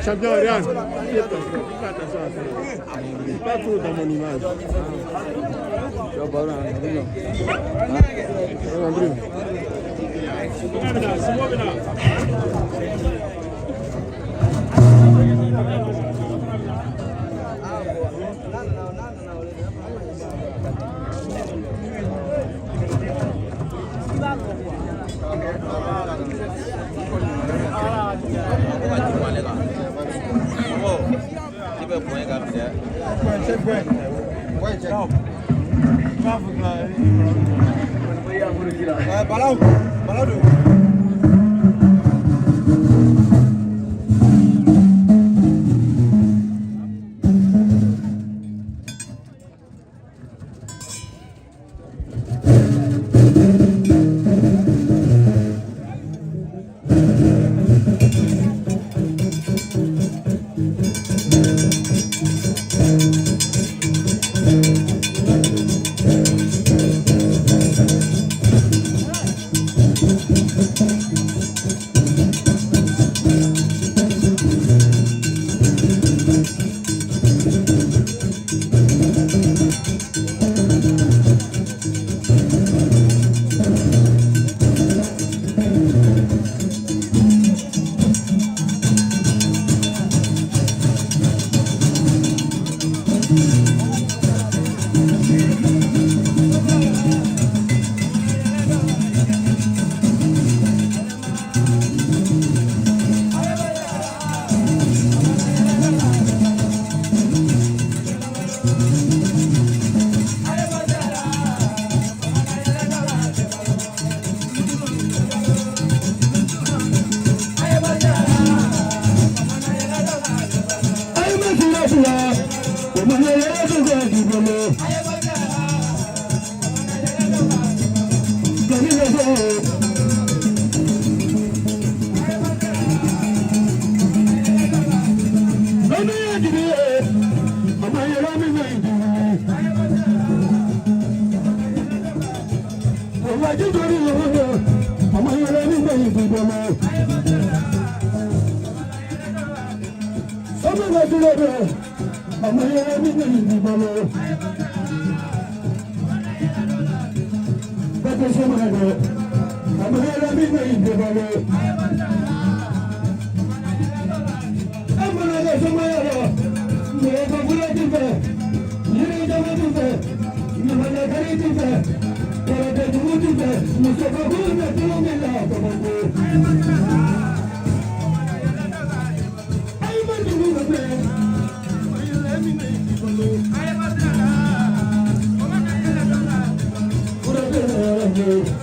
Champion, regarde. Fais attention à ça. Pas trop dans mon image. Andrew.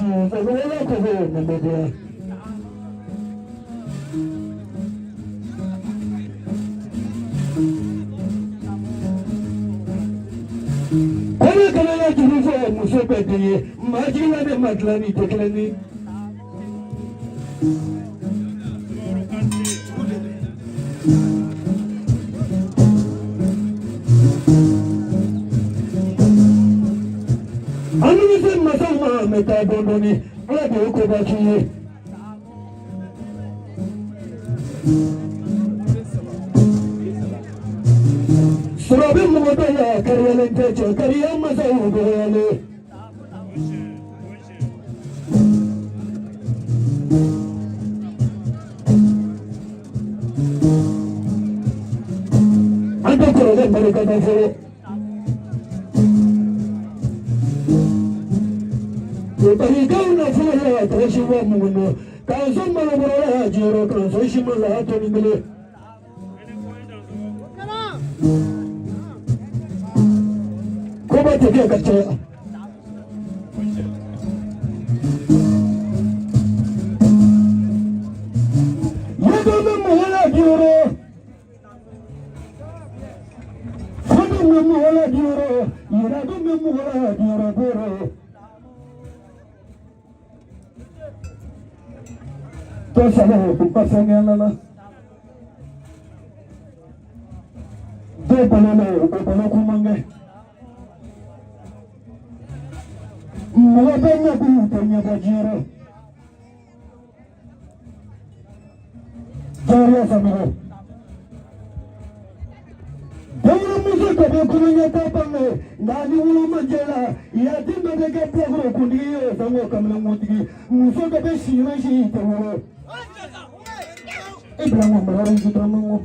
su wala ko ko mun bɛ bɔ. Kɔnɔ kana ya juru fɔ muso bɛɛ den ye maa jigin la ne ma dilan ni tɛ kelen ye. An bɛ se masaw ma an bɛ taa dɔɔnin dɔɔnin Ala de ye koba k'i ye. Sɔrɔ bɛ mɔgɔ dɔ la kariyalen tɛ cɛ kariya masaw dɔgɔyalen. An tɛ kɔrɔkɛ barika da fɔlɔ. Barikaw nafolo la tɔgɔ si bɔ mun kɔnɔ k'an sɔn malobɔrɔ la jiyɔrɔ k'an sɔn siman la tɔni kelen. Koba tɛ kɛ ka caya. Yadɔ bɛ mɔgɔ la jiyɔrɔ. Fɛn bɛ mɔgɔ la jiyɔrɔ. Yɛrɛ bɛ mɔgɔ la jiyɔrɔ bɔrɔ. To saba o ka fɛn ala la. Dɔw balo la o balo ko man kɛ. Mɔgɔ bɛ ɲɛ k'u tɛ ɲɛbɔ diɲɛ Jariya Sanogo. Bamananmuso ka bɔ kolonya ta bange nka ni wolo ma jɛ la yatim bɛɛ bɛ kɛ bilakoro kuntigi ye sango kamalenkutigi muso dɔ bɛ si yɔrɔ si tɛ wolo. E bila ŋo mɔgɔ wɛrɛ tɛ man ko.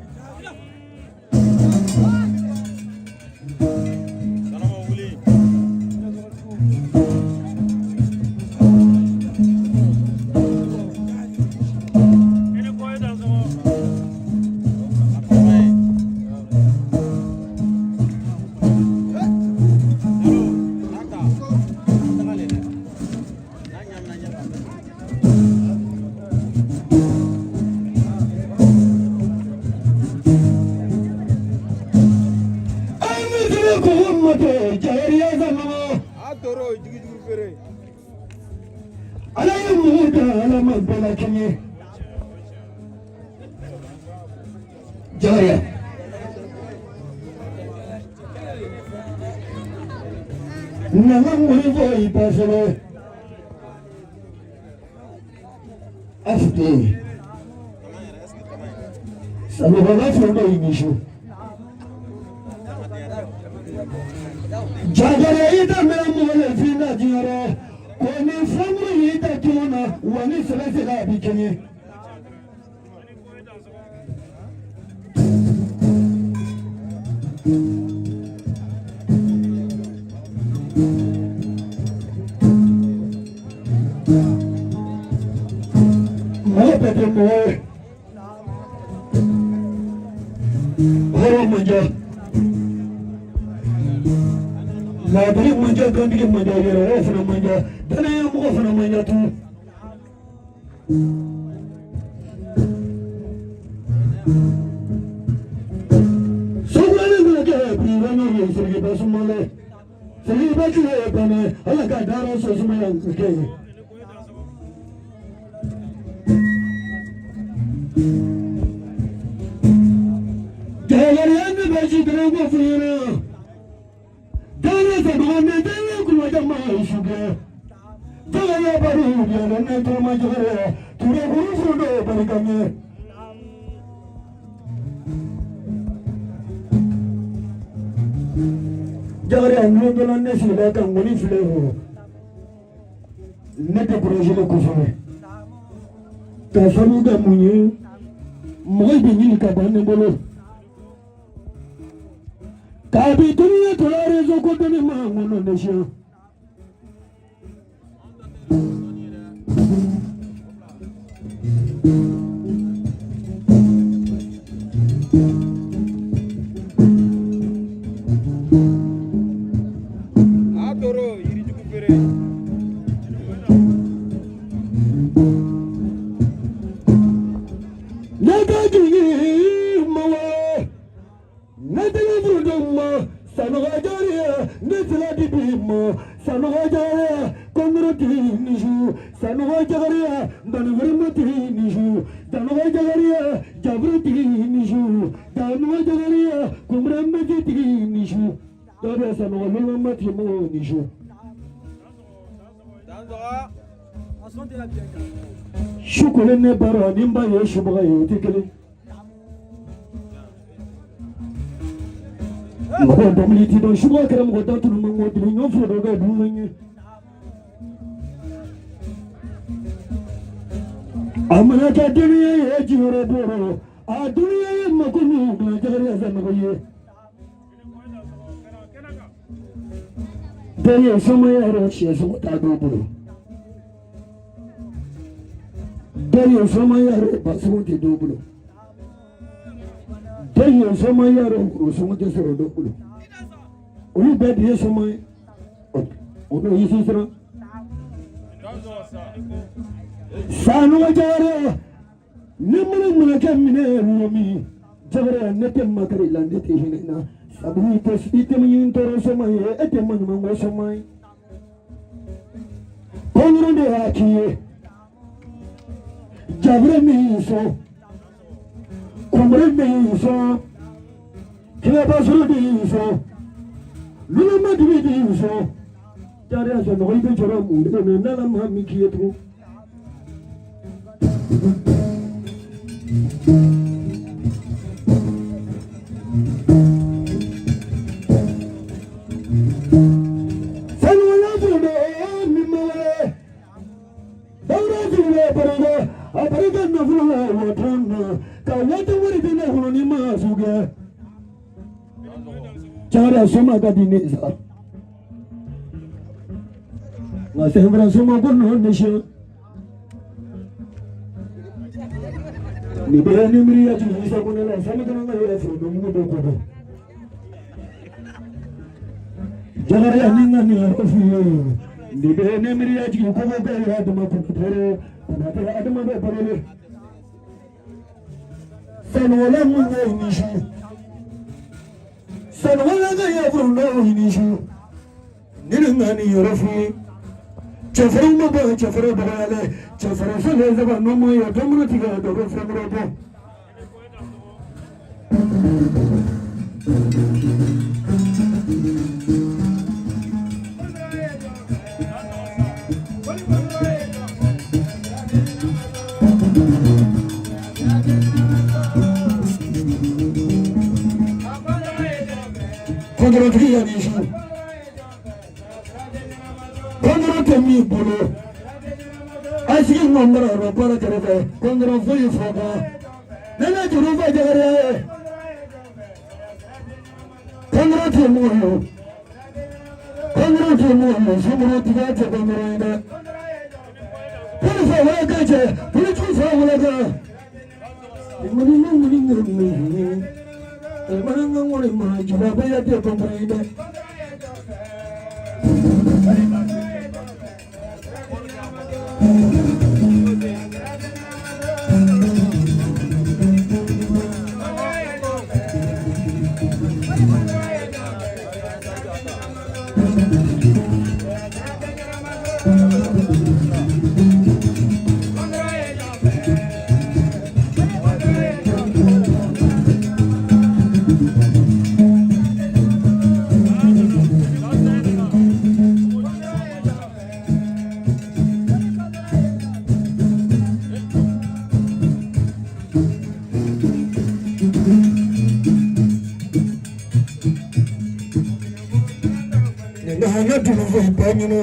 Ala ye mɔgɔw da ala ma bɛɛ la kɛɲɛ jariya nana ŋɔni fɔ i ba fɔlɔ afite sanogo fɛn dɔ yi nisu jajare i da mɛn mɔgɔ le fin na diɲɛ ko ni fɛnkuru y'i da tun na wa ni sɛbɛ sera a b'i kɛɲɛ. Mɔgɔ bɛɛ tɛ mɔgɔ ye. Hɔrɔn man ca. Laadiri man ca, dɔntigi man ca, yɛrɛwolo fana man ca, danaya mɔgɔ fana man ca tun. Sogolani mana kɛ bi ye sirikiba sumalen sirikiba tile ye bana ala ka dara so sumaya kɛ ye. Jagariya ne bɛ si dɔrɔn ko f'i ɲɛna. Dɔwɛrɛ tɛ dɔgɔ ne dɔwɛrɛ kulubali ma su kɛ. Dɔwɛrɛ baro yɛrɛ ne tɔgɔma jɛgɛrɛ ture kuru furu dɔ barika ɲɛ. Jagariya ne dɔla ne sigila ka ŋɔni filɛ o. Ne tɛ kɔrɔsili kosɛbɛ. Ka sababu kɛ mun ye mɔgɔ bɛ ɲini ka ban ne bolo. Kabi duniya tɔla rezo ko dɔnni ma ŋɔnɔ ne siya. ma Sanogo Jagariya kɔngɔrɔ tigi ni su Sanogo Jagariya banifɛrɛma tigi ni su Sanogo Jagariya jaburu tigi ni su Sanogo Jagariya kunbɛrɛmɛti tigi ni su dɔw bɛ Sanogo loloma tigi mɔgɔw ni su. Su kolen ne baara ni n ba ye subaga ye o tɛ kelen. Mɔgɔ dɔnkili ti dɔn subaga kɛra mɔgɔ da tunu man ko diri ɲɔ fila dɔ kɛ dumuni ye. A mana kɛ duniya ye jiyɔrɔ bɔrɔ a duniya ye mako min dilan Jagariya Sanogo ye. Bɛɛ ye somaya yɛrɛ sɛ sogo t'a dɔw bolo. Bɛɛ ye somaya yɛrɛ ba sogo tɛ dɔw bolo. Bɛɛ ye somaya yɛrɛ woro sogo tɛ sɔrɔ dɔw bolo. Olu bɛɛ de ye soma ye. O n'o y'i siran. Sanogo Jagariya ni minnu mana kɛ minɛ ye min Jagariya ne tɛ makari la ne tɛ hinɛ na sabu i tɛ i tɛ ɲini tɔɔrɔ soma ye e tɛ maɲumanko soma ye. Kɔngɔrɔ de y'a k'i ye. Jabure min y'i sɔn kunbere min y'i sɔn kilabasuru de y'i sɔn lulama dibi de y'i sɔn Jagariya Sanogo i bɛ jɔrɔ mun de la n'Ala ma min k'i ye tugun. Sanogo furu min ma wele. Dawuda furu barika a barika nafolo la waati na ka waati wari di nafolo ni ma sugɛ. Jagariya soma ka di ne sa. Nka sɛnfɛrɛ soma ko nɔ ne si. Nin bɛɛ ni miiriya jigin Isa ko ne la sani kana n ka yɛrɛ foro don mugu dɔ ko dɔn. Jagariya ni n ka nin yɔrɔ f'i ye. Nin bɛɛ ni miiriya jigin ko ko bɛɛ y'a dama kunatɛ kunatɛ adama bɛ balolen. Sanogola mun ye ni su. Sanogola ka yafuru n'o ni su. Ni nin ka nin yɔrɔ f'i ye. Cɛfarinw ma bɔ cɛfarin dɔgɔyalen cɛfarin fɛn saba n'o ma ye dumuni tigɛ dɔ bɛ fɛn wɛrɛ bɔ. Kɔntɔrɔtigi ya ni su. Kɔntɔrɔ tɛ min bolo. A sigi ŋɔn bara yɔrɔ baara kɛrɛfɛ kɔntɔrɔ foyi fɔ kan. Ne ne juru fɔ Jagariya ye. Kɔntɔrɔ tɛ mɔgɔ ye. Kɔntɔrɔ tɛ mɔgɔ ye. Sumaworo tigɛ tɛ kɔntɔrɔ ye dɛ. Poli fa wala ka cɛ, policiw fa wala ka. Mani ma mani mani. Mani ma mani ma juba bɛɛ tɛ kɔntɔrɔ ye dɛ. Nin ka tunu fɔ i ba ɲɛna.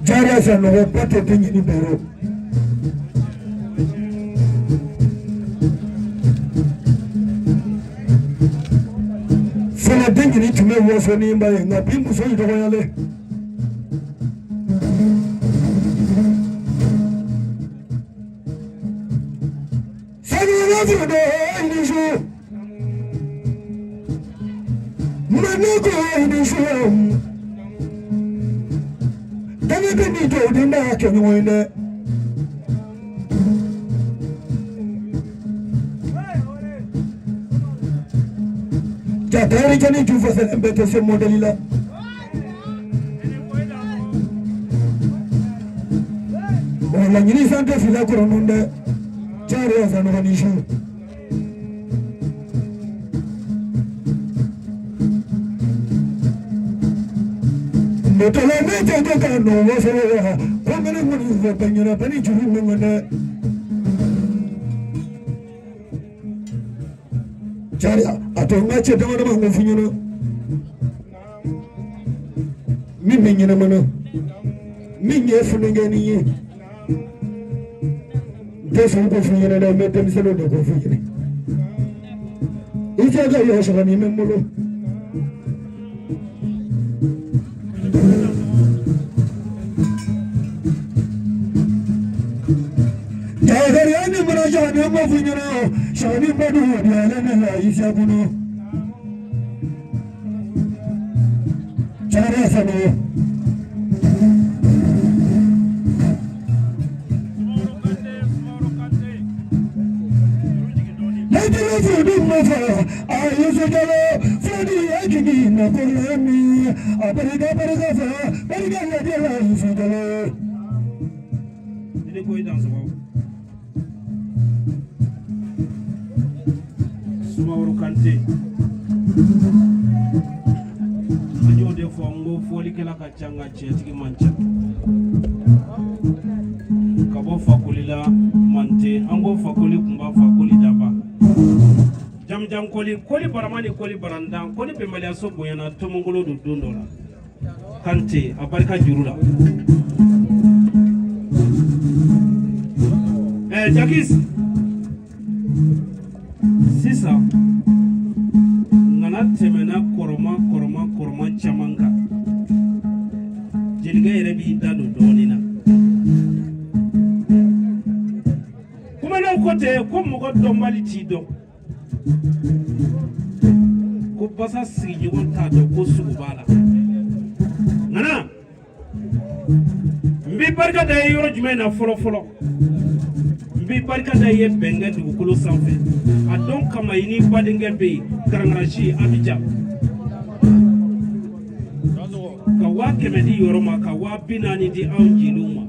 Jariya Sanogo ba tɛ den ɲini bɛrɛ. Fɔlɔ den ɲini tun bɛ waso ni ba ye nka bi muso in dɔgɔyalen. Sanogo furu dɔ ni su. Manako ni su. Dangaden ni dugawuden b'a kɛ ɲɔgɔn ye dɛ. Ja tayɛri jani ju fasalen bɛɛ tɛ se mɔdɛli la. O laɲini san tɛ fila kɔrɔ nun dɛ. Cari ya sanogo ni su. Mɔtɔla ne tɛ ko ka nɔ wasolo wa ko mene ŋɔni fɔ bɛɛ ɲɛna bɛɛ ni juru min ŋɔni dɛ. Cari a to n ka cɛ dama dama ko f'i ɲɛna min bɛ ɲɛnama na min ye fununkɛnin ye n tɛ sɔn k'o f'i ɲɛna dɛ n bɛ denmisɛnninw de ko f'i ɲɛna i tɛ ka yɔ sɔrɔ nin bɛ n bolo. Jagariya ni mana jani ma f'i ɲɛna sani badu di ale ne la isa kɔnɔ. Cari sani. Ne ko i dansɔgɔ. Sumaworo Kante. An y'o de fɔ n ko fɔlikɛla ka ca nka tiɲɛtigi man ca. Ka bɔ Fakoli la Mante an ko Fakoli kunba Fakoli daba. Jamujan koli koli barama ni koli barandan koli bɛnbaliyaso bonyana tomongolo don don dɔ la. Kante a barika juru la. Jakis sisan ŋana tɛmɛna kɔrɔma kɔrɔma kɔrɔma caman kan jelikɛ yɛrɛ b'i da don dɔɔnin na kumanaw ko ten ko mɔgɔ dɔnbali t'i dɔn ko basa sigiɲɔgɔn t'a dɔn ko sogo b'a la ŋana n b'i barika da i ye yɔrɔ jumɛn na fɔlɔ fɔlɔ n b'i barika da i ye bɛnkɛ dugukolo sanfɛ a don kama i n'i badenkɛ bɛ yen karangaransi Abijan ka 500 di yɔrɔ ma ka 40,000 di anw jeliw ma.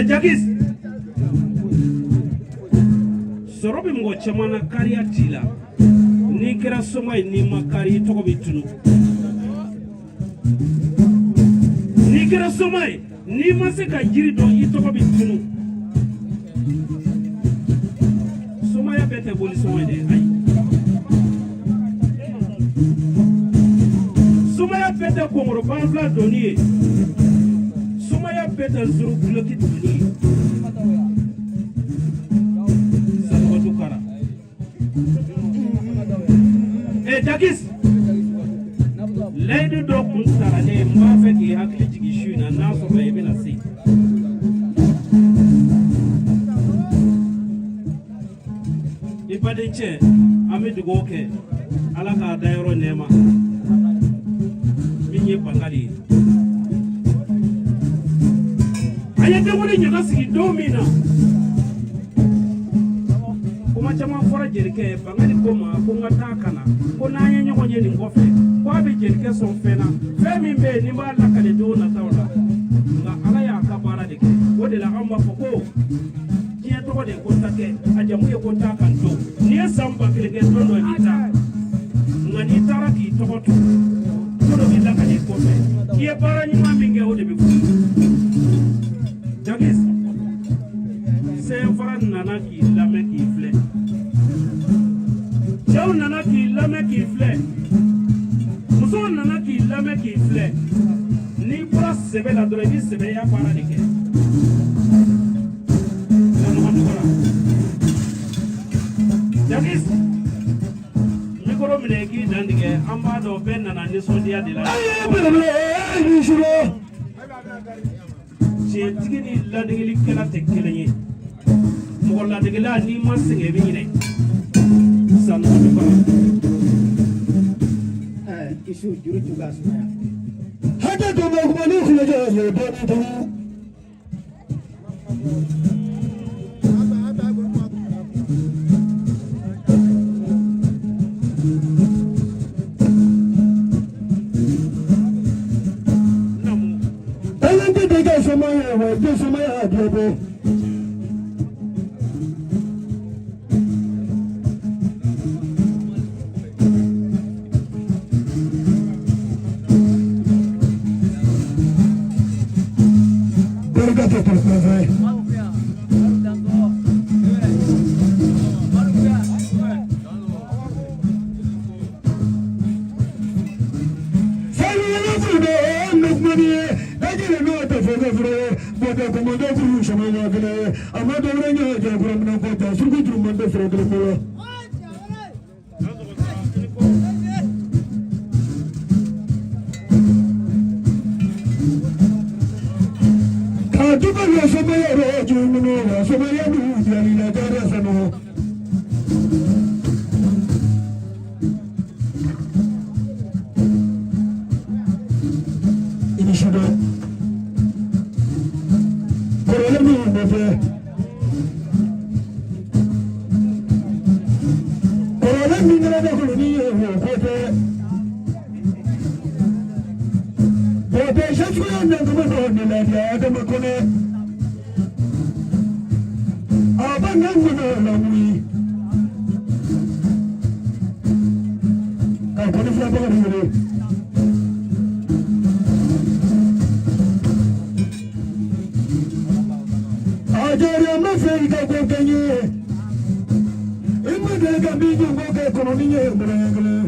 Jakis sɔrɔ bɛ mɔgɔ caman na kariya t'i la n'i kɛra soma ye n'i ma kari i tɔgɔ bɛ tunu n'i kɛra soma ye n'i ma se ka jiri dɔn i tɔgɔ bɛ tunu somaya bɛɛ tɛ boli sɔngɔ ye dɛ ayi somaya bɛɛ tɛ kɔngɔrɔ banfula donni ye somaya bɛɛ tɛ zuru duloki donni ye sanɔgɔtu kara Jakis layidu dɔ kun tara ne ye n b'a fɛ k'i hakili jigin su in na n'a sɔrɔ i bɛna se. I badencɛ an bɛ dugawu kɛ ala k'a dayɔrɔ nɛɛma min ye bangali ye a ye denkundi ɲaga sigi don min na kuma caman fɔra jelikɛ ye bangali ko ma ko n ka taa ka na ko n'an ye ɲɔgɔn ye nin kɔfɛ ko a bɛ jelikɛ sɔn fɛn na fɛn min bɛ yen ni n b'a lakale don nataw la nka ala y'a ka baara de kɛ o de la an b'a fɔ ko diɲɛ tɔgɔ de ye ko ta kɛ a jamu ye ko taa ka to n'i ye san 1000 kɛ don dɔ i bɛ taa nka n'i taara k'i tɔgɔ to ko dɔ bɛ lakale i kɔfɛ i ye baara ɲuman min kɛ o de bɛ fɔ Jakis Sɛnfara nana k'i lamɛn k'i filɛ cɛw nana k'i lamɛn k'i filɛ musow nana k'i lamɛn k'i filɛ n'i bɔra sɛbɛ la dɔrɔn i bɛ sɛbɛya baara de kɛ. Jakis mikoro minɛ k'i dantigɛ an b'a dɔn bɛɛ nana nisɔndiya de la. Tiɲɛtigi ni ladegelikɛla tɛ kelen ye mɔgɔ ladegela n'i ma sɛgɛn i bɛ ɲinɛ. Sanogo Dukara. Isu juru ju k'a sumaya. Hakɛ to ma kuma ni kulajɛ ye dɔɔnin tugun. Ɛyɛ tɛ de kɛ soma ye wa i tɛ soma ye a diɲɛ bɔ. Barika tɛ turu fɛn. I ni su dɛ. Kɔrɔlen min nɔfɛ. Kɔrɔlen min kɛra ne kɔnɔ ni ye o ko tɛ. Bɔtɛ sɛsuguya nɛnkuma dɔ de la bi Adama kɔnɛ. A bɛ ne ŋɔnɔ lawuli. Ka kɔni filabaga de wele. A jɛra ma fɛ i ka ko kɛ n ye. I ma deli ka min ɲɔgɔn kɛ kɔnɔni ye mɔnɛ kelen.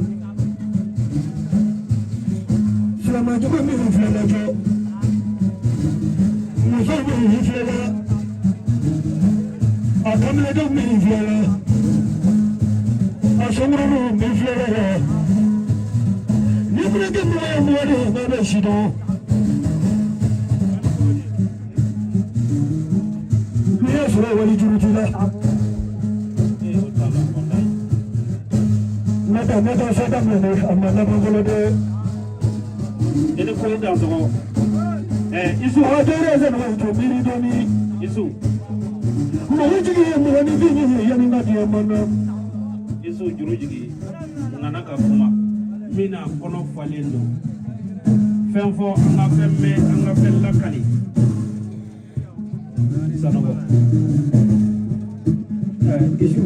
Silamɛjugu min filɛ lajɔ. Muso min filɛ la. A kamilendenw min filɛ la. A sɔnkuruninw min filɛ la. Ni mana kɛ mɔgɔ ye mɔgɔ de ma bɛ si dɔn. N'i y'a sɔrɔ wali juru t'i la. Ne ta ne ta sa daminɛ dɛ a ma laban fɔlɔ dɛ. I ni ko dan sɔgɔ. Isu. A jɛra sɛnɛ to miiri dɔɔni. Isu. Mɔgɔ jigi ye mɔgɔninfin ye yanni ka diɲɛ man na. Isu juru jigi. Nana ka kuma. Min n'a kɔnɔ falen don. Fɛn fɔ an ka fɛn mɛn an ka fɛn lakali. Sanɔgɔ. Isu.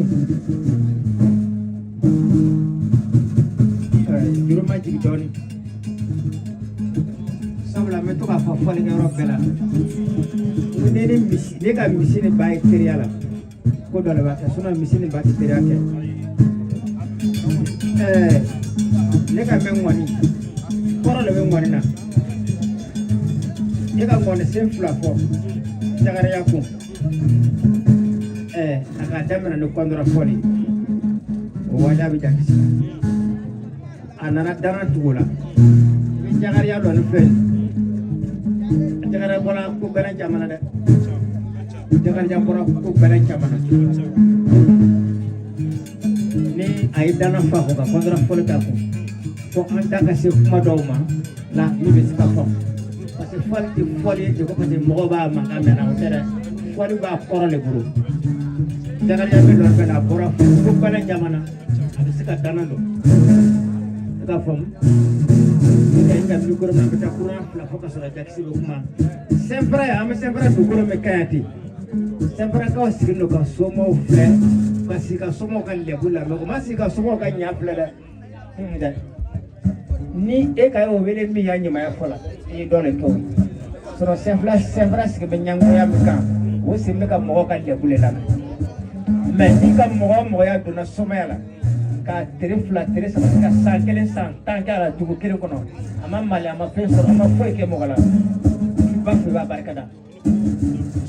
Juru ma jigin dɔɔnin. Sabula n bɛ to k'a fɔ fɔlikɛyɔrɔ bɛɛ la. N ko ne ni misi ne ka misi ni ba ye teriya la. Ko dɔ de b'a kɛ sinon misi ni ba tɛ teriya kɛ. Ne ka mɛn ŋɔni kɔrɔ de bɛ ŋɔni na. Ne ka ŋɔni sen fila fɔ Jakarija kun. A ka daminɛ ni kɔndɔrɔ fɔli. O waleya bɛ jakisi la. A nana dana tugu o la. I bɛ Jakarija dɔn ni fɛn ye. Jakarija bɔra ko gɛlɛn caman na dɛ. Jakarija bɔra ko gɛlɛn caman na. Ni a ye dana fa ko ka kɔndɔrɔ fɔli k'a kun. Fo an da ka se kuma dɔw ma la min bɛ se ka faamu. Parce que fɔli tɛ fɔli ye ten ko parce que mɔgɔw b'a mankan mɛn na o tɛ dɛ. Fɔli b'a kɔrɔ de bolo. Jakarija bɛ lɔn fɛn na a bɔra ko gɛlɛn caman na. A bɛ se ka dana don. I k'a faamu. Ne ka micro min an bɛ taa kuran fila fɔ ka sɔrɔ jakisi bɛ kuma. Sɛnpara an bɛ sɛnpara dugukolo min ka ɲi ten. Sɛnparakaw sigilen don ka somaw filɛ ka sigi ka somaw ka lɛbu lamɛn o ma sigi ka somaw ka ɲa filɛ dɛ. Dɛ. Ni e ka o wele min y'a ɲumanya fɔ la i ye dɔ de kɛ o ye. Sɔrɔ sɛnfila sɛnfara sigi bɛ ɲɛngoya min kan o sen bɛ ka mɔgɔw ka lɛbu de lamɛn. Mɛ n'i ka mɔgɔ o mɔgɔya donna somaya la ka tere fila tere saba ka san kelen san tan kɛ a la dugu kelen kɔnɔ a ma mali a ma fɛn sɔrɔ a ma foyi kɛ mɔgɔ la i b'a fɔ i b'a barika da.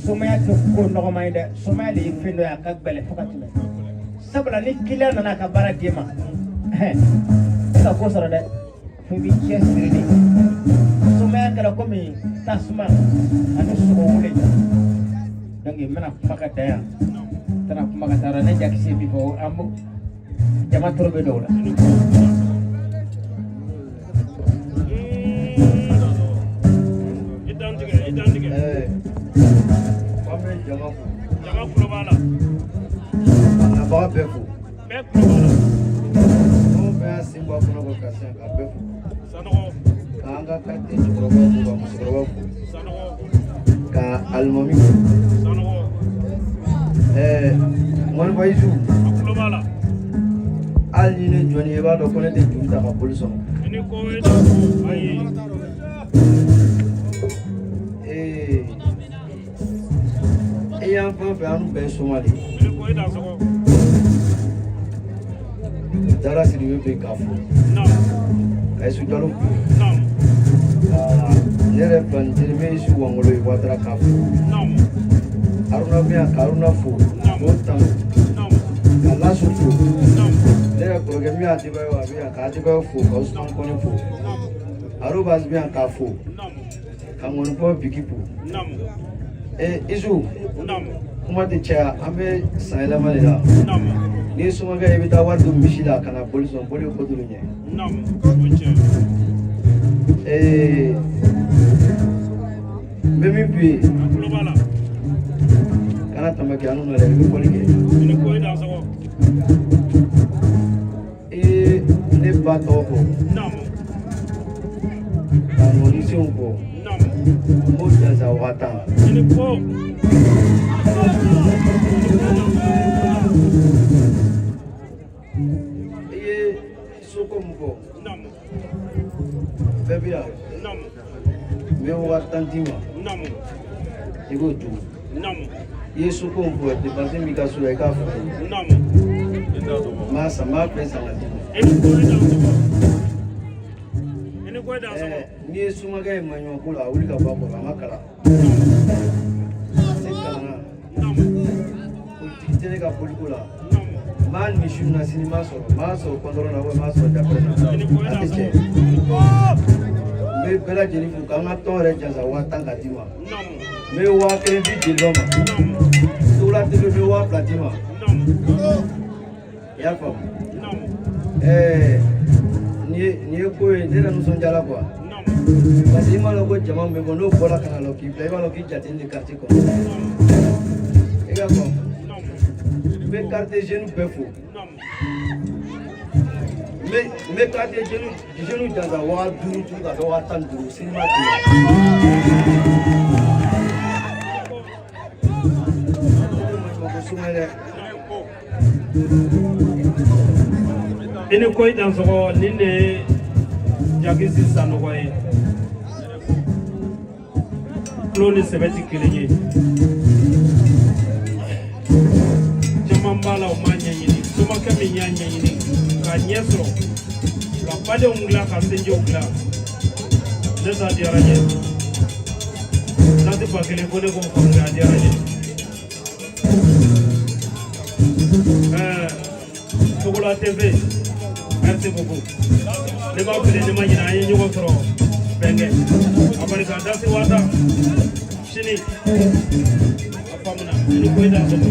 Somaya tɛ ko nɔgɔman ye dɛ. Somaya de ye fɛn dɔ ye a ka gɛlɛn fo ka tɛmɛ. Sabula ni kiliyan nana a ka baara d'e ma e ka ko sɔrɔ dɛ fo i b'i cɛ siri de. Somaya kɛra komi tasuma ani sogo wele. Donc n bɛna kuma ka dan yan. N tɛna kuma ka taa ne jakisi bi fɔ an b'o jama toro bɛ dɔw la. Dantigɛ. An bɛ jama fo. Jama kulo b'a la. A nabaga bɛɛ fo. Bɛɛ kulo b'a la. Fɛn o fɛn y'a sen bɔ a kɔnɔ ka se ka bɛɛ fo. Sanɔgɔ. K'an ka quartier cɛkɔrɔbaw fo, ka musokɔrɔbaw fo. Sanɔgɔ. Ka alimami fo. Sanɔgɔ. Mɔnifa Isu. A kulo b'a la. Hali ni ne jɔnni ye, i b'a dɔn ko ne tɛ juru ta ka boli sɔrɔ. I ni ko i dansogo ayi. E y'an fan fɛ, an bɛɛ ye soma de ye. I ni ko i dansogo. Dara Sidibe bɛ k'a fo. Naamu. Ka Isu Jalo fo. Naamu. Ka ne yɛrɛ filani jeli bɛ Isu Wangolo ye Watara k'a fo. Naamu. Haruna bɛ yan ka Haruna fo. K'o tanu. Naamu. Ka Lasu fo. Naamu. Ne yɛrɛ kɔrɔkɛ min y'a Adebayo, a bɛ yan ka Adebayo fo, ka Usumani Kɔnɛ fo. Naamu. Arobas bɛ yan k'a fo. Naamu. Ka ŋɔnifɔ Bigi fo. Naamu. Isu. Naamu. Kuma tɛ caya, an bɛ san yɛlɛma de la. Naamu. N'i ye somakɛ ye, i bɛ taa wari don misi la ka na boli sɔn, boli ye ko duuru ɲɛ. Naamu. O tiɲɛ. N bɛ min f'i ye. A kulo b'a la. Kana tama kɛ an n'u dɛ, i bɛ fɔli kɛ. I ni ko i dansogo. I ye ne ba tɔgɔ fɔ. Naamu. Ka ŋɔnisenw fɔ. Naamu. N b'o jansa 10,000. I ni ko. I ye soko min fɔ. Naamu. Bɛɛ bɛ yan. Naamu. N bɛ 10,000 d'i ma. Naamu. I b'o dun. Naamu. I ye soko min fɔ, depansi min b'i ka so la, i k'a fɔ n ye. Naamu. N b'a san, n b'a bɛɛ san ka d'i ma. I ni ko i dansogo. I ni ko i dansogo. N'i ye sumakɛ ye maɲumanko la, a wuli ka bɔ a kɔrɔ, a ma kalan. Se kalanna. Naamu. Politiki tɛ ne ka boliko la. Naamu. N b'a misi na sini, n b'a sɔrɔ, n b'a sɔrɔ kɔntɔrɔn na, walima n b'a sɔrɔ dapɛrɛ na. I ni ko i A tɛ dansogo. tiɲɛ. N bɛ bɛɛ lajɛlen fo k'an ka tɔn yɛrɛ jansa 10,000 ka d'i ma. Naamu. N bɛ 1,000 di jeliba ma. Naamu. Togola TV n bɛ 2,000 d'i ma. Naamu. I y'a faamu. Naamu. Nin ye ko ye, ne yɛrɛ nisɔndiyara quoi. Naamu. Parce que i m'a dɔn ko jama min bɛ bɔ, n'o bɔra ka na lɔ k'i bila, i b'a dɔn k'i jate de quartier kɔnɔ. Naamu. I ka faamu. Naamu. N bɛ quartier jeune bɛɛ fo. Naamu. N bɛ quartier jeune jansa 5,000 duuru ka kɛ 15,000 sini ma d'i ma. Ko suma dɛ. I ni ko i dansogo, nin de ye Jakisi Sanɔgɔ ye. Tulo ni sɛbɛ ti kelen ye. Caman b'a la, o m'a ɲɛɲini. Somakɛ min y'a ɲɛɲini k'a ɲɛ sɔrɔ, ka badenw dilan, ka senjiw dilan, ne ta diyara n ye. N'a tɛ ba kelen ko ne k'o faamuya, a diyara n ye. Togola TV, merci beaucoup. Ne b'a fili, ne ma ɲinɛ, an ye ɲɔgɔn sɔrɔ bɛnkɛ. A barika dasi 10,000 sini. A faamuna. I ni ko i dansogo.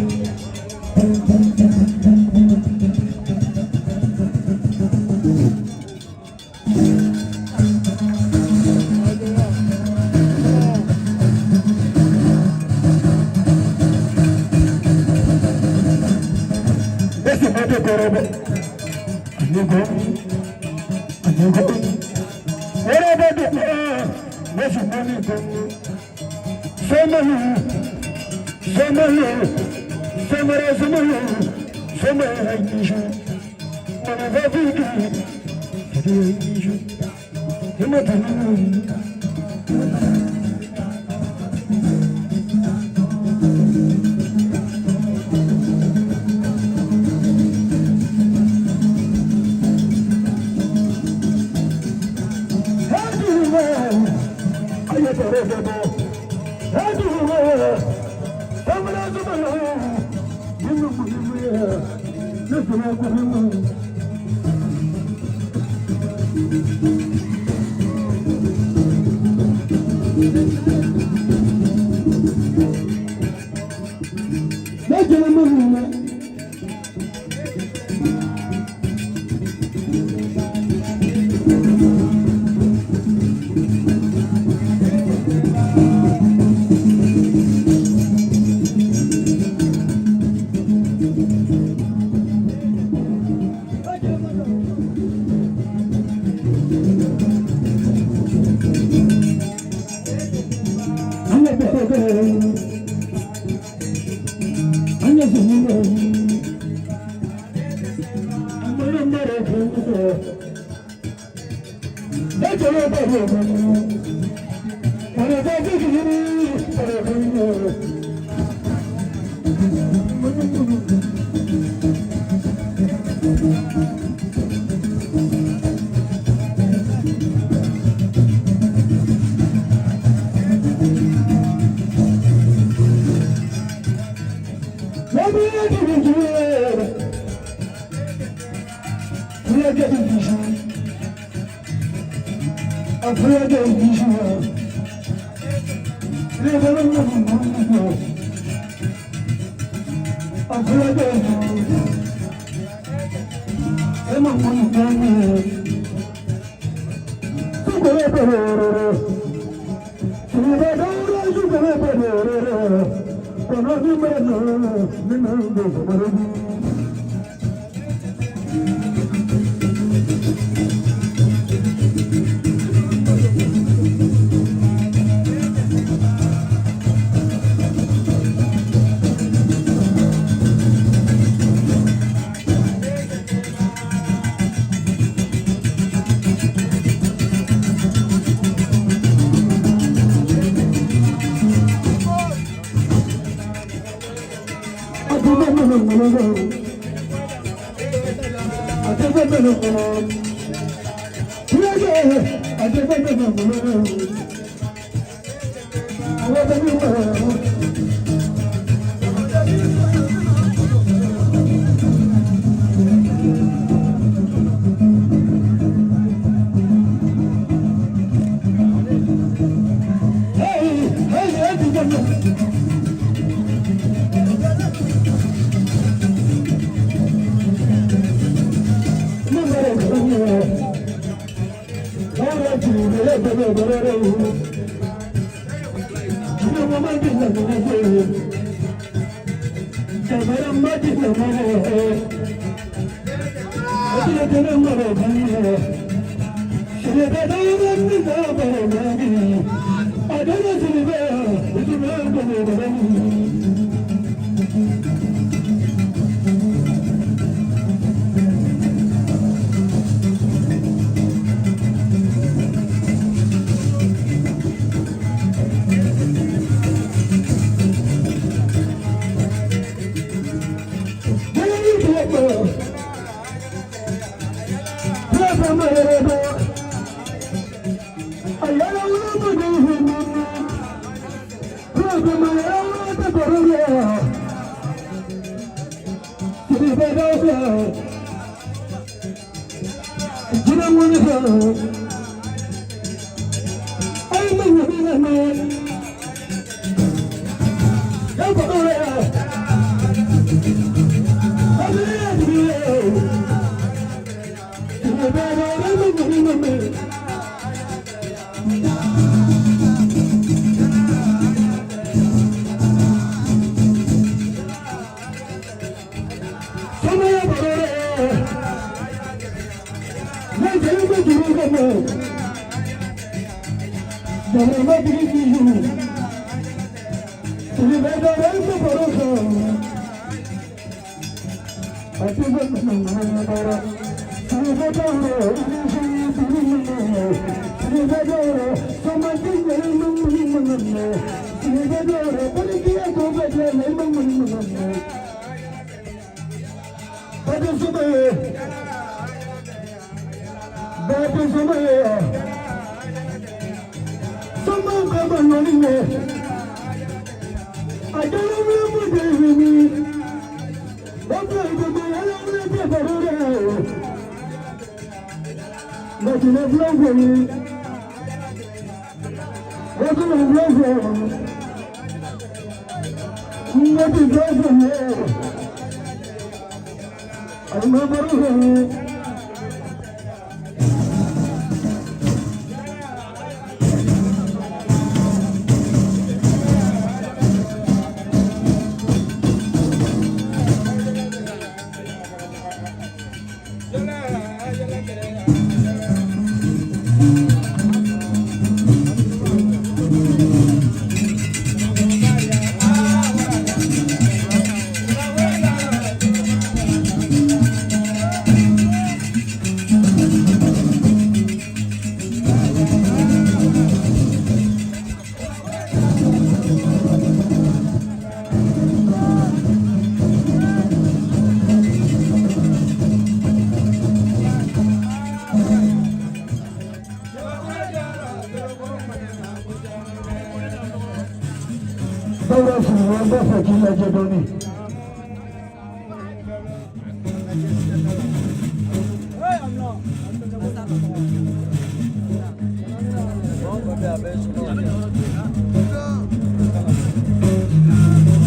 Dawuda Sidibe, an b'a fɛ k'i lajɛ dɔɔni.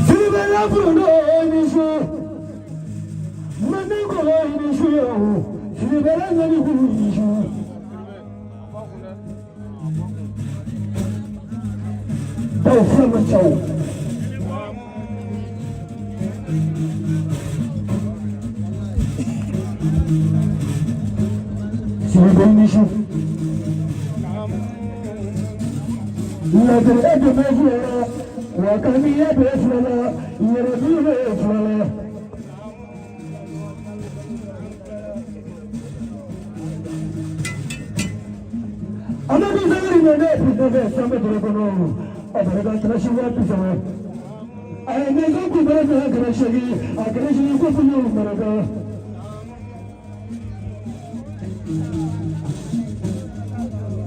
Sidibe lafuru ni su, manden kɔlɔ ni su ye o, Sidibe la ɲani kuru ni su. Bawo fura ma ca o. Sidibe ni su. Ladiri e de bɛ fila la, wa kamiya bɛ fila la, yɛrɛbi bɛ fila la. Amadu Zangari ɲɛ ne bi fɛ sanbɛ dɔrɔn kɔnɔ, a barika kilasi 30,000. A ye nɛgɛ kun bɛrɛ fɛ kɛmɛ seegin, a 800 ko kun y'o barika.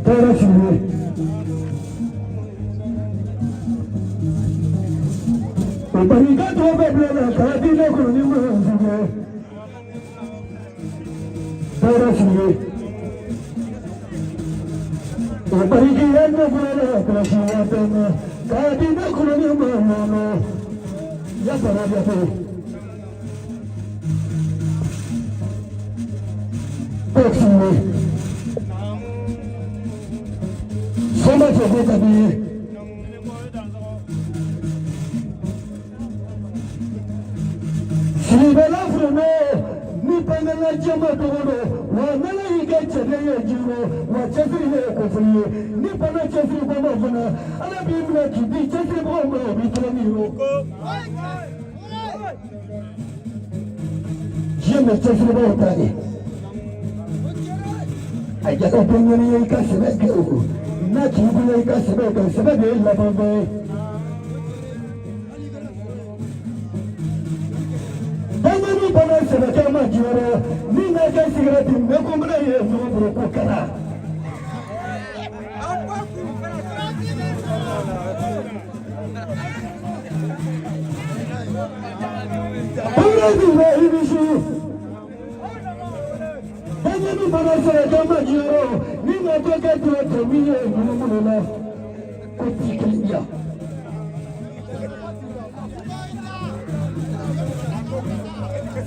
Dawuda Sidibe. O barika tɔ bɛ bila la k'a di ne kɔnɔ ni ma sɛgɛ. Dawuda Sidibe. O barika ya ne kɔnɔ la kilasi 10,000 na k'a di ne kɔnɔ ni ma nɔnɔ. Ya fara ya fɛ. Dawuda Sidibe. Sɔnba cɛ ko ka di ye. Sidibe lafuru ni bangela jɛma dogo don, wa n'ala y'i kɛ cɛden ye jiro, wa cɛsiri ye kofili ye. Ni bana cɛsiri bɔ fana, ala b'i minɛ k'i di cɛsiribagaw ma, o b'i kelen ni yɔrɔ. Diɲɛ bɛ cɛsiribagaw ta de. A jaka ko ɲani ye i ka sɛbɛ kɛ o. N'a t'i bolo i ka sɛbɛ kɛ, sɛbɛ de ye laban bɛɛ ye. Bangeni bana sɛbɛkɛ ma diɲɛ rɔ, min n'a kɛ sigɛrɛti mɛko minɛ ye ɲɔgɔn bolo ko kɛra. Bangeni bɛ i ni su. Bangeni bana sɛbɛkɛ ma diɲɛ rɔ, min n'a kɛ kɛ dɔrɔn tɛ min ye ɲɔgɔn bolo la, ko ti kelen diya.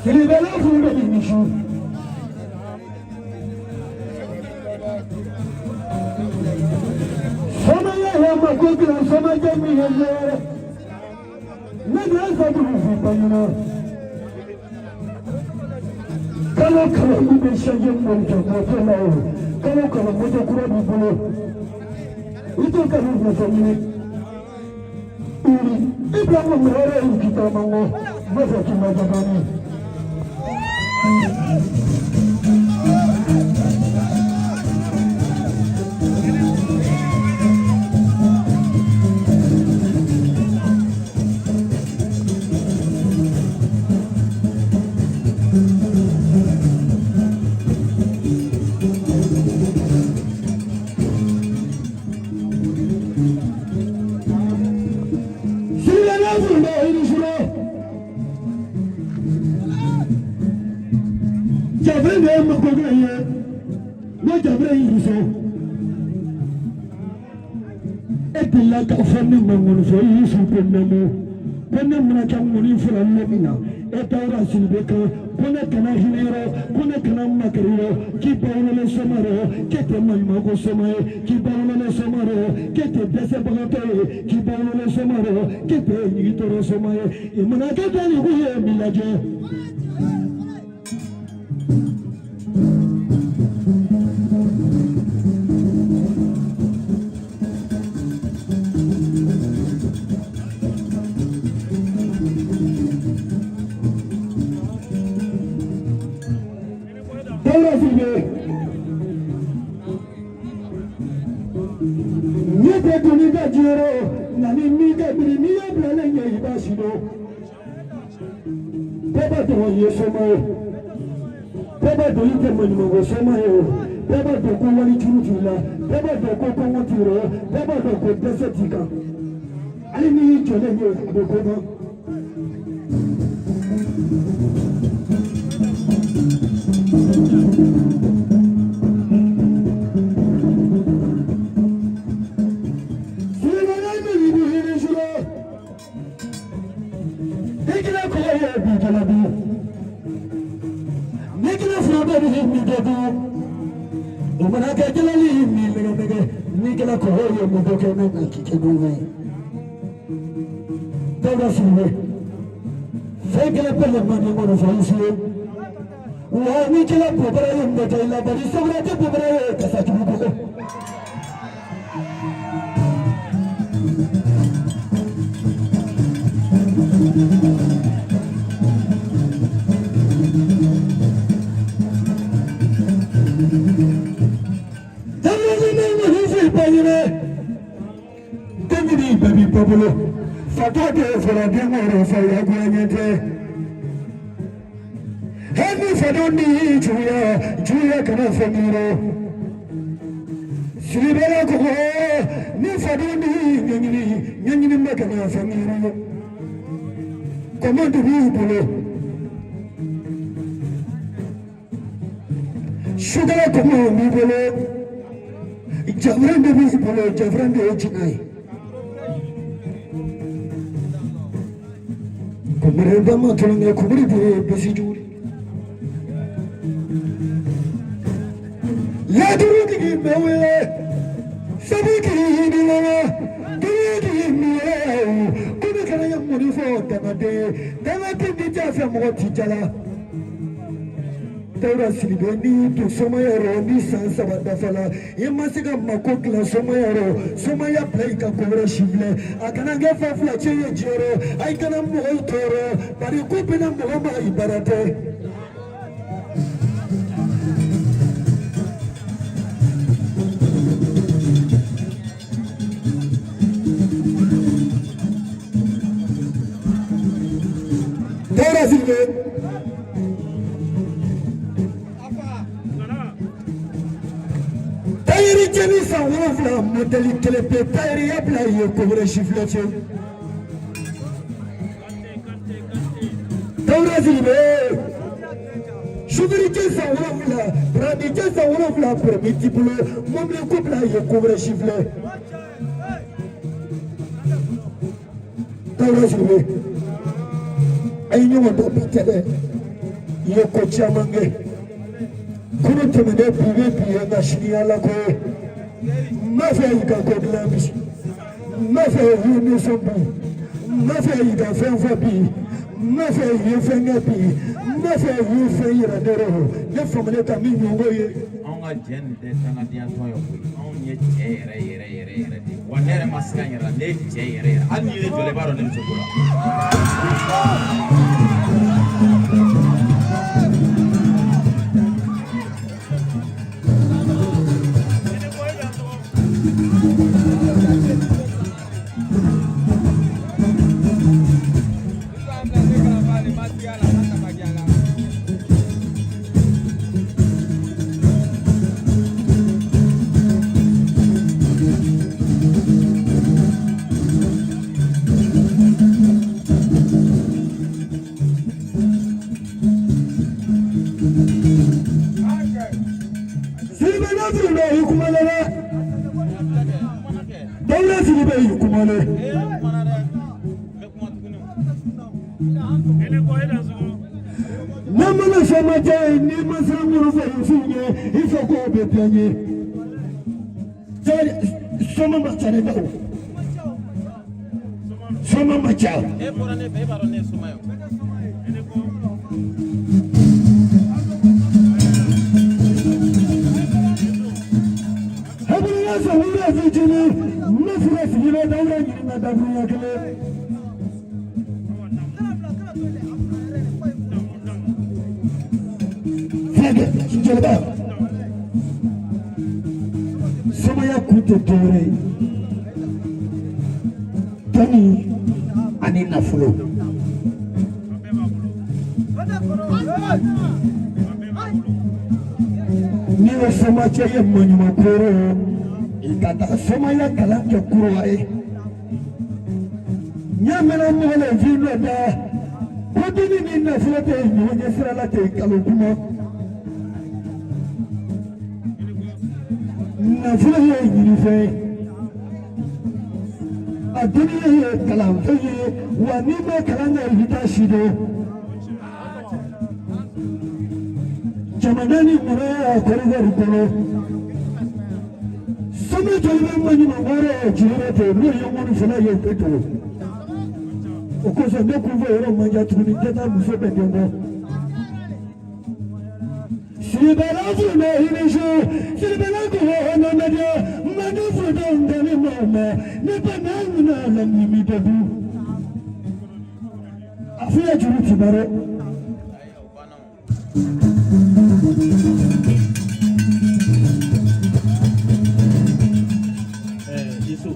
Sidibe lafuru bɛ ni su. Sɔmaya ye ma ko dilan sɔmajɛ min ye yɛrɛ. Ne de ye sabu fi bangena. Kalo kalo i bɛ changer mobili kɛ moto la o. Kalo kalo moto kura b'i bolo. I t'o kanu fɛ ɲini. I bila ko mɔgɔ wɛrɛ y'u k'i taama n kɔ. N b'a fɛ k'i lajɛ dɔɔni. Sidibe lafuru bɛ i ni su. Jabere de ye mako dilan ye, n'o jabere y'i so. E delila k'a fɔ ne ma ŋɔnifɔ i y'i su ko nɛmu ko ne mana kɛ ŋɔni fila ne min na e Dawuda Sidibe kan ko ne kana hinɛ yɔrɔ ko ne kana makari yɔrɔ k'i ba wololen soma rɔ k'e tɛ maɲumanko soma ye k'i ba wololen soma rɔ k'e tɛ dɛsɛbagatɔ ye k'i ba wololen soma rɔ k'e tɛ ɲigitɔrɔ soma ye i mana kɛ daliku ye n b'i lajɛ. Dawuda Sidibe, ne tɛ doni ka diɲɛ rɔ nka ni min ka miiri n'i y'a bila ne ɲɛ i b'a si dɔn. Bɛɛ b'a dɔn i ye soma ye, bɛɛ b'a dɔn i tɛ maɲumanko soma ye o, bɛɛ b'a dɔn ko wali juru t'i la, bɛɛ b'a dɔn ko kɔngɔ t'i rɔ, bɛɛ b'a dɔn ko dɛsɛ t'i kan. Hali n'i y'i jɔ jɔlen ye a bɛ ko dɔn. I ma se ka mako dilan somaya rɔ somaya bila i ka ko wɛrɛ si filɛ a kana kɛ fa fila cɛ ye diɲɛ rɔ a kana mɔgɔw tɔɔrɔ bari ko bɛna mɔgɔ ma i baara tɛ. Dawuda Sidibe. Tayiri jɛni san 7 mɔdɛli kelen pe tayiri ya bila i ye ko wɛrɛ si filɛ cɛ. Dawuda Sidibe. Sufiri jɛ san 7 Brandi jɛ san 7 permis t'i bolo mɔbili ko bila i ye ko wɛrɛ si filɛ. Dawuda Sidibe. A ye ɲɔgɔn dɔn bi tɛ dɛ. I ye ko caman kɛ. Kunu tɛmɛnen bi bɛ bi ye nka sini y'Ala ko ye. N b'a fɛ i ka ko dilan bi. N b'a fɛ i ye nisɔn bi. N b'a fɛ i ka fɛn fɔ bi. N b'a fɛ i ye fɛn kɛ bi. N b'a fɛ i ye fɛn yira ne rɔ. Ne famana ka min ɲɔgɔn ye. Anw ka jɛ nin tɛ dangadenya tɔn ye koyi, anw ye cɛ yɛrɛ yɛrɛ yɛrɛ yɛrɛ de ye, wa ne yɛrɛ ma siga n yɛrɛ la, ne ye cɛ yɛrɛ yɛrɛ, hali n'i ye ne jɔlen i b'a dɔn ne bɛ se ko la. Dawuda Sidibe y'i kuma dɛ. Ne mana sɔn ma jɛ ni ma siran minnu fɛ i f'u ɲɛ i fɛ k'o bɛ diya n ye. Sɔma ma ca dɛ bawo. Sɔma ma ca. E bɔra ne fɛ, e b'a dɔn ne ye soma ye o. Hakilina sɔn wula fitinin ne fura sigilen Dawuda ɲininka dakuruɲɛ kelen. Fulakɛ jeliba somaya kun tɛ dɔwɛrɛ ye dɔnni ani nafolo. N'i ye somacɛ ye maɲuman koro i ka taa somaya kalan kɛ kuruwa ye. Ɲɛ mɛnna mɔgɔ la fi dɔ da ko dimi ni nafolo tɛ ɲɔgɔn ɲɛ sira la ten nkalon kuma. Nafolo ye ɲinifɛn ye, a dɔnniya ye kalanfɛn ye, wa n'i ma kalan kɛ i bɛ taa si dɔn. Jamana ni mara kɔrɔbɔrɔ kɔnɔ soma joli bɛ maɲumankɔrɔ jiri ten n'o ye ŋɔnifɔla ye o bɛ to o kosɔn ne kun fɔ yɔrɔ man ca tuguni tɛ taa muso bɛɛ den kɔ. Siribala funa hinisu siribala ko hɔnɔmɛdɛ mani funa nkani mɔmɛ ne ba n'a ɲina la mimi bɛ du a fiya juru ti baro. Isu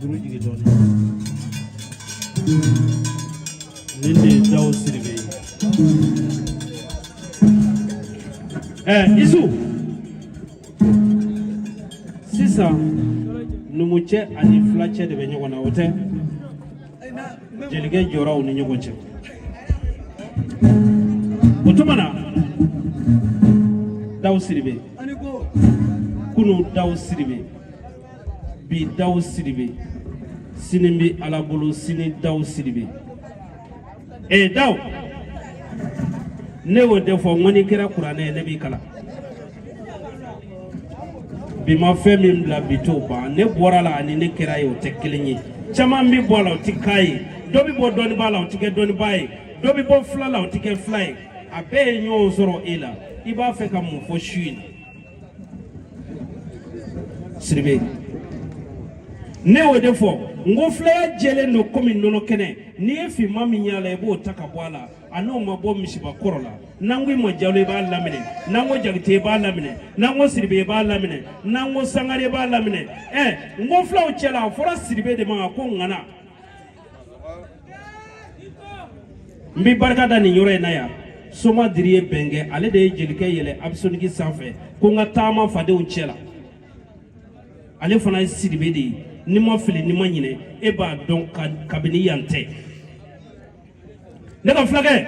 juru jigin dɔɔnin nin de ye Dawu Sidibe ye. Isu sisan numucɛ ani fulacɛ de bɛ ɲɔgɔn na, o tɛ? Jelikɛ jɔra u ni ɲɔgɔn cɛ. O tuma na Dawu Sidibe, kunu Dawu Sidibe, bi Dawu Sidibe, sini bɛ Ala bolo, sini Dawu Sidibe. Dawu, ne y'o de fɔ n ko n'i kɛra kuranɛ ye ne b'i kalan. Bi ma fɛn min bila bi t'o ban. Ne bɔra la ani ne kɛra ye o tɛ kelen ye. Caman bɛ bɔ a la o tɛ k'a ye, dɔ bɛ bɔ dɔnnibaa la o tɛ kɛ dɔnnibaa ye, dɔ bɛ bɔ fila la o tɛ kɛ fila ye. A bɛɛ ye ɲɔgɔn sɔrɔ e la. I b'a fɛ ka mun fɔ su in na Sidibe? Ne y'o de fɔ n ko filaya jɛlen don komi nɔnɔ kɛnɛ. N'i ye finman min y'a la i b'o ta ka bɔ a la, a n'o ma bɔ misiba kɔrɔ la. N'an ko i ma Jalo i b'a laminɛ, n'an ko Jakite i b'a laminɛ, n'an ko Sidibe i b'a laminɛ, n'an ko Sangare i b'a laminɛ. N ko filaw cɛla a fɔra Sidibe de ma ko ŋana. N bɛ barika da nin yɔrɔ in na yan. Soma Diri ye bɛn kɛ, ale de ye jelikɛ yɛlɛ abisoniki sanfɛ ko n ka taama fadenw cɛ la. Ale fana ye Sidibe de ye. N'i ma fili, n'i ma ɲinɛ, e b'a dɔn kabini yan tɛ. Ne ka fulakɛ,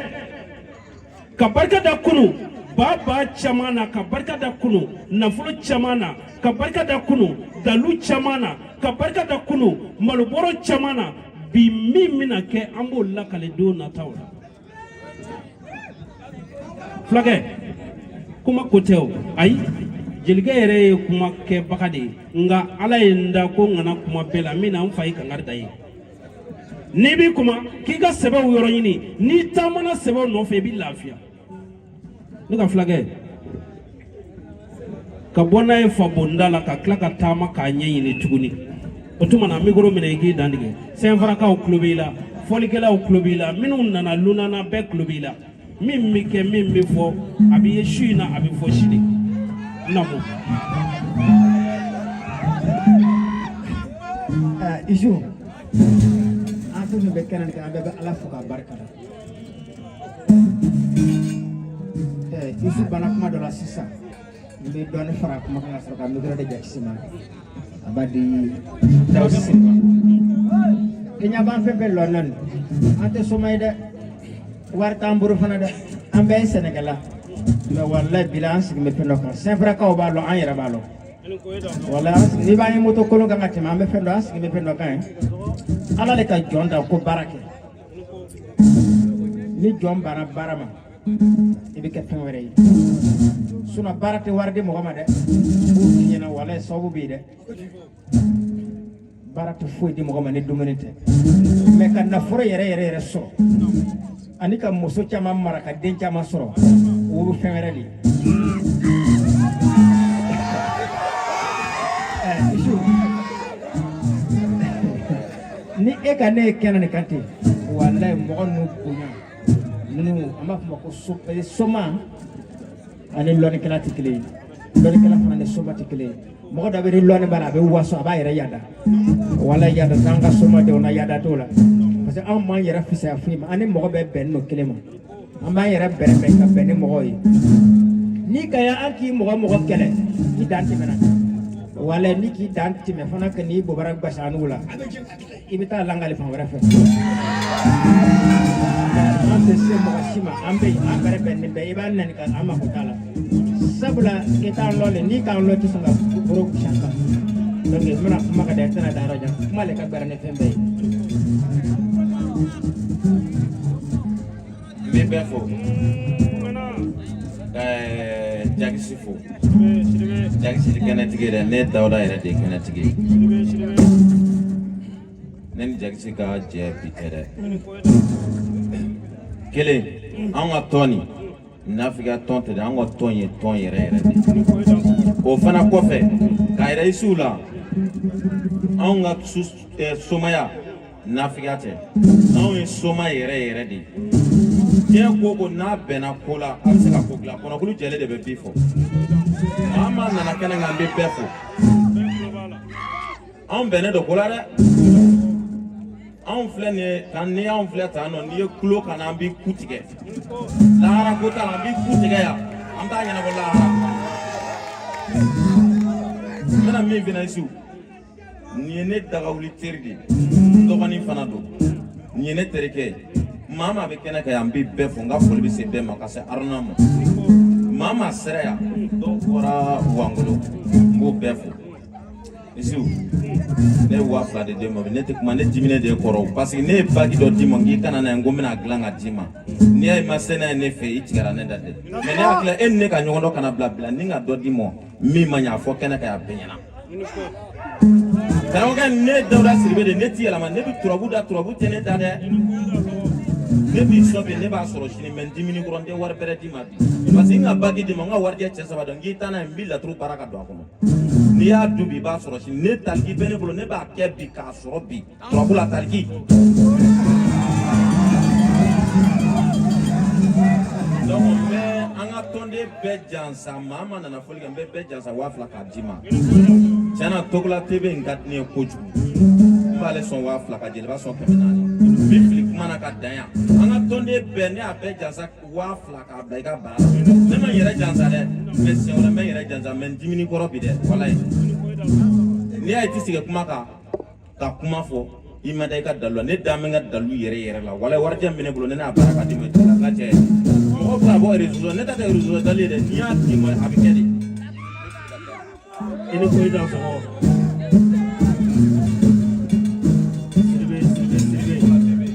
ka barika da kunu ba ba caman na, ka barika da kunu nafolo caman na, ka barika da kunu dalu caman na, ka barika da kunu malobɔrɔ caman na, bi min bɛna kɛ an b'o lakale don nataw la. Fulakɛ, kuma ko tɛ o, ayi, jelikɛ yɛrɛ ye kuma kɛbaga de ye, nka Ala ye n da ko n kana kuma bɛɛ la, min na n fa ye kangari da ye. N'i b'i kuma k'i ka sɛbɛw yɔrɔ ɲini, n'i taamana sɛbɛw nɔfɛ i b'i lafiya. Ne ka fulakɛ, ka bɔ n'a ye fa bonda la ka tila ka taama k'a ɲɛɲini tuguni. O tuma na mikoro minɛ i k'i dantigɛ. Sɛnfarakaw tulo b'i la, fɔlikɛlaw tulo b'i la, minnu nana lunana bɛɛ tulo b'i la. Min bɛ kɛ, min bɛ fɔ, a bɛ ye su in na, a bɛ fɔ sini. Naamu. Isu, an fɛn fɛn bɛ kɛnɛ nin kan, an bɛɛ bɛ Ala fo k'a barika da. Isu banna kuma dɔ la sisan, n bɛ dɔɔnin fara kuma kan ka sɔrɔ ka mikoro di Jakisi ma, a b'a di Dawu Sise ma. I ɲɛ b'an fɛn fɛn lɔ na nin, an tɛ soma ye dɛ, wari t'an bolo fana dɛ, an bɛɛ ye sɛnɛkɛla. Mɛ walayi bila an sigilen bɛ fɛn dɔ kan, Sɛnfarakaw b'a lɔn, an yɛrɛ b'a lɔn. Wala n'i b'an ye moto kolon kan ka tɛmɛ, an bɛ fɛn dɔ, an sigilen bɛ fɛn dɔ kan ye. Ala de ka jɔn da ko baara kɛ. Ni jɔn banna baara ma, i bɛ kɛ fɛn wɛrɛ ye. Sinon baara tɛ wari di mɔgɔ ma dɛ. N b'o f'i ɲɛna, walayi sababu bɛ yen dɛ. Baara tɛ foyi di mɔgɔ ma ni dumuni tɛ. Mɛ ka nafolo yɛrɛ yɛrɛ yɛrɛ sɔrɔ ani ka muso caman mara ka den caman sɔrɔ, o bɛ fɛn wɛrɛ de ye. Isu, ni e ka ne ye kɛnɛ nin kan ten, walayi mɔgɔ ninnu bonya ninnu, an b'a fɔ ma ko so, soma ani lɔnnikɛla tɛ kelen ye, lɔnnikɛla fana ni soma tɛ kelen ye. Mɔgɔ dɔ bɛ ni lɔnni b'a la, a bɛ waso, a b'a yɛrɛ yada. Wala yada t'an ka somadenw na, yada t'o la, parce que anw m'an yɛrɛ fisaya foyi ma. An ni mɔgɔ bɛɛ bɛnnen don kelen ma, an b'an yɛrɛ bɛrɛbɛn ka bɛn ni mɔgɔw ye. N'i ka yan an k'i mɔgɔ mɔgɔ kɛlɛ, i dan tɛmɛna. Wala ni k'i dan tɛmɛ fana ka n'i bobara gbasi an la, I bɛ taa langali fan wɛrɛ fɛ. An tɛ se mɔgɔ si ma, an bɛ yen, an bɛrɛ bɛn nin bɛɛ, i b'a nani ka an mako t'a la. Sabula i t'an lɔ le, n'i k'an lɔ i tɛ sɔn ka boro gosi an kan. Donc n bɛna kuma ka da, i tɛna da yɔrɔ jan. Kuma le ka gbɛrɛ ni fɛn bɛɛ ye. N bɛ bɛɛ fo, Jakisi fo, Jakisi kɛnɛtigi dɛ. Ne Dawuda yɛrɛ de ye kɛnɛtigi ye. Ne ni Jakisi ka jɛ bi tɛ dɛ. Kelen, an ka tɔn nin, nafigiya tɔn tɛ dɛ, an ka tɔn ye tɔn yɛrɛ yɛrɛ de ye. O fana kɔfɛ, k'a yira isuw la, anw ka somaya nafigiya tɛ, anw ye soma yɛrɛ yɛrɛ de ye. Diɲɛ ko ko n'a bɛnna ko la, a bɛ se ka ko dilan. Kɔnɔkulu jɛlen de bɛ bi fɔ. Maa maa nana kɛnɛ kan, an bɛ bɛɛ fo. Anw bɛnnen don ko la dɛ. Anw filɛ nin ye tan, n'i y'anw filɛ tan nɔ, n'i ye kulo ka na, an b'i ku tigɛ. Lahara ko t'a la, an b'i ku tigɛ yan, an t'a ɲɛnabɔ lahara. N bɛna min f'i ɲɛna Isu, nin ye ne dagawuli teri de ye, n dɔgɔnin fana don, nin ye ne terikɛ ye. Maa maa bɛ kɛnɛ kan yan, n bɛ bɛɛ fo. N ka foli bɛ se bɛɛ ma ka se Aruna ma. Maa maa sera yan, dɔw bɔra Wangolo, n b'o bɛɛ fo. Isu, ne ye 2000 de d'e ma, ne tɛ kuma, ne diminen de ye kɔrɔ, parce que ne ye bagi dɔ d'i ma k'i kana n'a ye, n ko n bɛna dilan ka d'i ma. N'i y'a ye i ma se n'a ye ne fɛ, i tigɛra ne da dɛ. Mais ne hakili la, e ni ne ka ɲɔgɔn dɔn kana bila bila ni ka dɔ d'i ma min ma ɲɛ, a fɔ kɛnɛ kan yan bɛɛ ɲɛna. Karamɔgɔkɛ, ne Dawuda Sidibe de, ne ti yɛlɛma, ne bɛ turabu da, turabu tɛ ne da dɛ. Ne b'i sɔn bi, ne b'a sɔrɔ sini, mais n dimini kɔrɔ, n tɛ wari bɛrɛ d'i ma bi, parce que n ka bagi d'i ma, n ka warijɛ cɛ saba dɔn, n k'i taa n'a ye, n b'i laturu baara ka don a kɔnɔ. N'i y'a dun bi, i b'a sɔrɔ sini. Ne taliki bɛ ne bolo, ne b'a kɛ bi k'a sɔrɔ bi, turabu la taliki. Donc n bɛ an ka tɔnden bɛɛ jansa, maa maa nana foli kɛ, n bɛ bɛɛ jansa 2000 k'a d'i ma. Tiɲɛ na, Togola TV in ka di ne ye kojugu. N b'ale sɔn 2000, ka Jeliba sɔn 400. N bɛ fili kuma na ka dan yan. An ka tɔnden bɛɛ, ne y'a bɛɛ jansa 2000 k'a bila i ka bara la. Ne ma n yɛrɛ jansa dɛ, mais siɲɛ wɛrɛ n bɛ n yɛrɛ jansa, mais n dimini kɔrɔ bi dɛ, walayi. N'i y'a ye i tɛ sigi kuma kan ka kuma fɔ, i ma da i ka dalu la. Ne da bɛ n ka dalu yɛrɛ yɛrɛ la, walayi. Warijɛ min bɛ ne bolo, ne n'a baara ka di ma n ka cɛ. Mɔgɔw bɛ ka bɔ réseau, ne ta tɛ réseau dali ye dɛ. N'i y'a d'i ma, a bɛ kɛ de. I ni ko i dan sɔgɔ. Sidibe, Sidibe, Sidibe.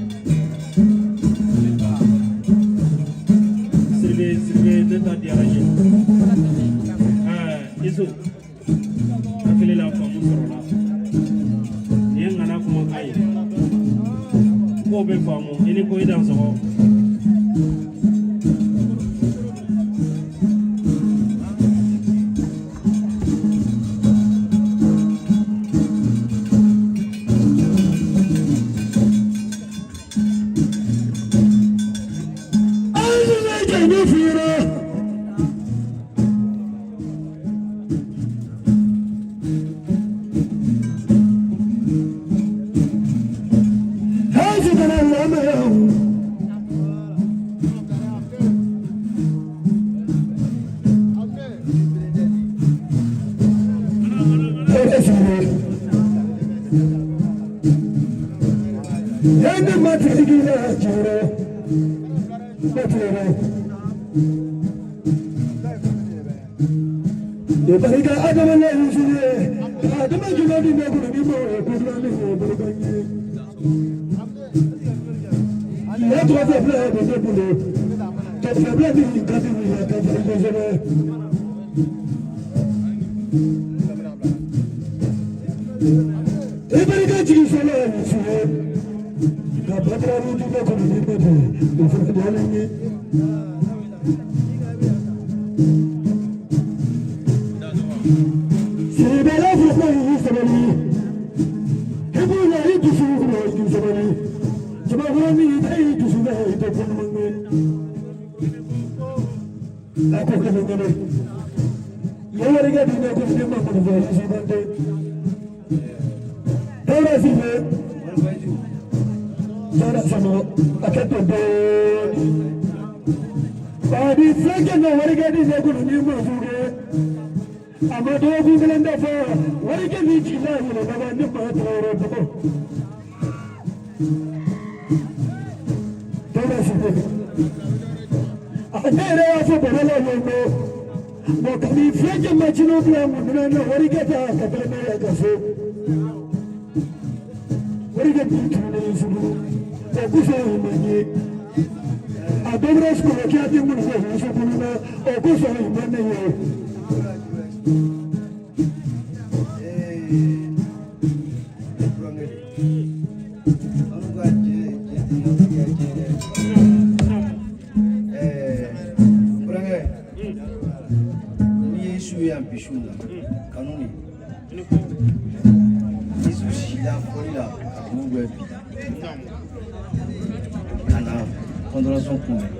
Sidibe, Sidibe, ne ta diyara n ye. Ɛɛ, Isu, hakili la faamu sɔrɔla. Nin ye ŋana kumakan ye. K'o bɛ faamu, i ni ko i dan sɔgɔ. Barika Adama la yusuye Adama juma ni ne kuru ni mo kuru ni mo bolo ye. Ya tɔgɔ fɛ bila bɛ ne bolo. Ka fɛ bila min ka di ye ka fɛ kosɛbɛ. I barika jigi fɔlɔ yusuye. Ka badara ni ne kuru ni mo de o fana diyalen ye. Sibala fɔ i sabali. I b'o la i dusu kɔnɔ i sabali. Jamakɔrɔ min i dusu la i tɛ ko ɲuman kɛ. A ko kɛmɛ kɛmɛ. Yawari ka di ne ko ne ma ko fɔ i si ban tɛ. Dawuda Sidibe. Dawuda Sama a kɛ to dɔɔni. Babi filakɛ na warikɛ di ne ko ni ma fu kɛ. A ma dɔgɔkun kelen dafa, warikɛ min ci la yɛlɛ laban ne ma tɔɔrɔ bɔ. Tɔɔrɔ si tɛ. Ne yɛrɛ y'a fɔ baro la yen ko bon kabi fiyɛ macino bila mun na warikɛ ta ka taa n'a ye ka so warikɛ b'i tuguni sugu o kosɔn o ma ye a dɔ bɛra sɔrɔ k'i tɛ mun fɔ muso kɔnɔ na o kosɔn o ma ne ye. Burankɛ, n'i ye su ye yan bi su in na, kanu de Isu sila fɔli la ka dugu bɛɛ bi ka na kɔntɔrɔsɔn kunbɛn.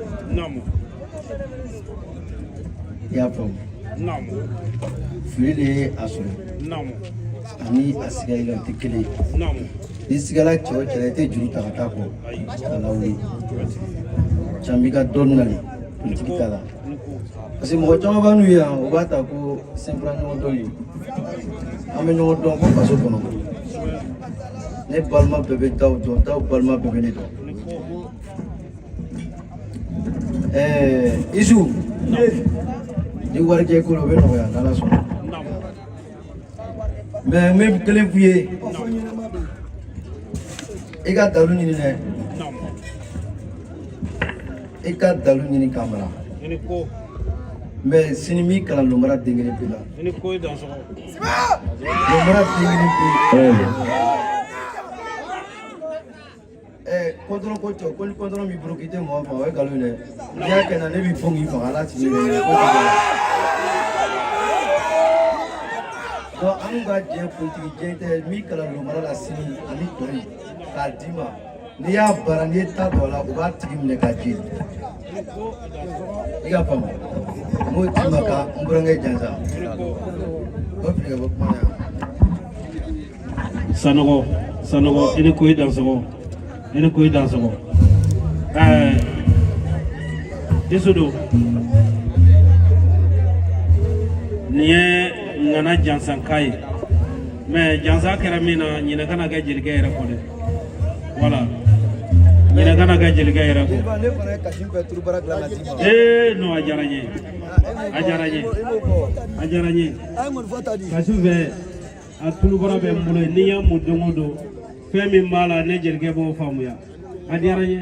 I y'a faamu, fili de ye a sɔrɔ ani a siga i la, o tɛ kelen ye. N'i sigala cɛ o cɛ la, i tɛ juru ta ka taa kɔ ka lawuli. Can b'i ka dɔnni na de, politiki t'a la, parce que mɔgɔ caman b'a n'u ye yan, u b'a ta ko sɛnfura ɲɔgɔn dɔn ye. An bɛ ɲɔgɔn dɔn ko faso kɔnɔ, ne balima bɛɛ bɛ daw dɔn, daw balima bɛɛ bɛ ne dɔn. Isu, ni warijɛ ko la, o bɛ nɔgɔya n'Ala sɔnna. Mais n bɛ kelen f'i ye, i ka dalu ɲini dɛ, i ka dalu ɲini k'a mara. Mais sini m'i kalan lomara den kelen pe la, lomara den kelen pe. Kɔntɔrɔn ko cɛ ko ni kɔntɔrɔn b'i bolo k'i tɛ mɔgɔ faga, o ye nkalon ye dɛ. N'i y'a kɛ n na, ne b'i fo k'i faga. Ala t'i minɛ. Donc an ka jɛ politiki jɛ tɛ min kalan lomara la sini ani tɔ in k'a d'i ma, n'i y'a baara, n'i ye ta don a la, u b'a tigi minɛ k'a jeni. I ka faamu, n b'o d'i ma ka n burankɛ jansa o fili ka bɔ kuma na yan. Sanɔgɔ, Sanɔgɔ, i ni ko i dansɔgɔ, i ni ko i dansɔgɔ. Isu don nin ye ŋana jansanka ye, mais jansa kɛra min na, ɲinɛ kana kɛ jelikɛ yɛrɛ kɔ dɛ. Voilà, ɲinɛ kana kɛ jelikɛ yɛrɛ kɔ. Jeliba, ne fana ye kasi fɛ turubara dilan ka d'i ma. Ee non, a diyara n ye, a diyara n ye, a diyara n ye. Kasi fɛ a tulubara bɛ n bolo, ni n y'a mun don o don, fɛn min b'a la, ne jelikɛ b'o faamuya. A diyara n ye.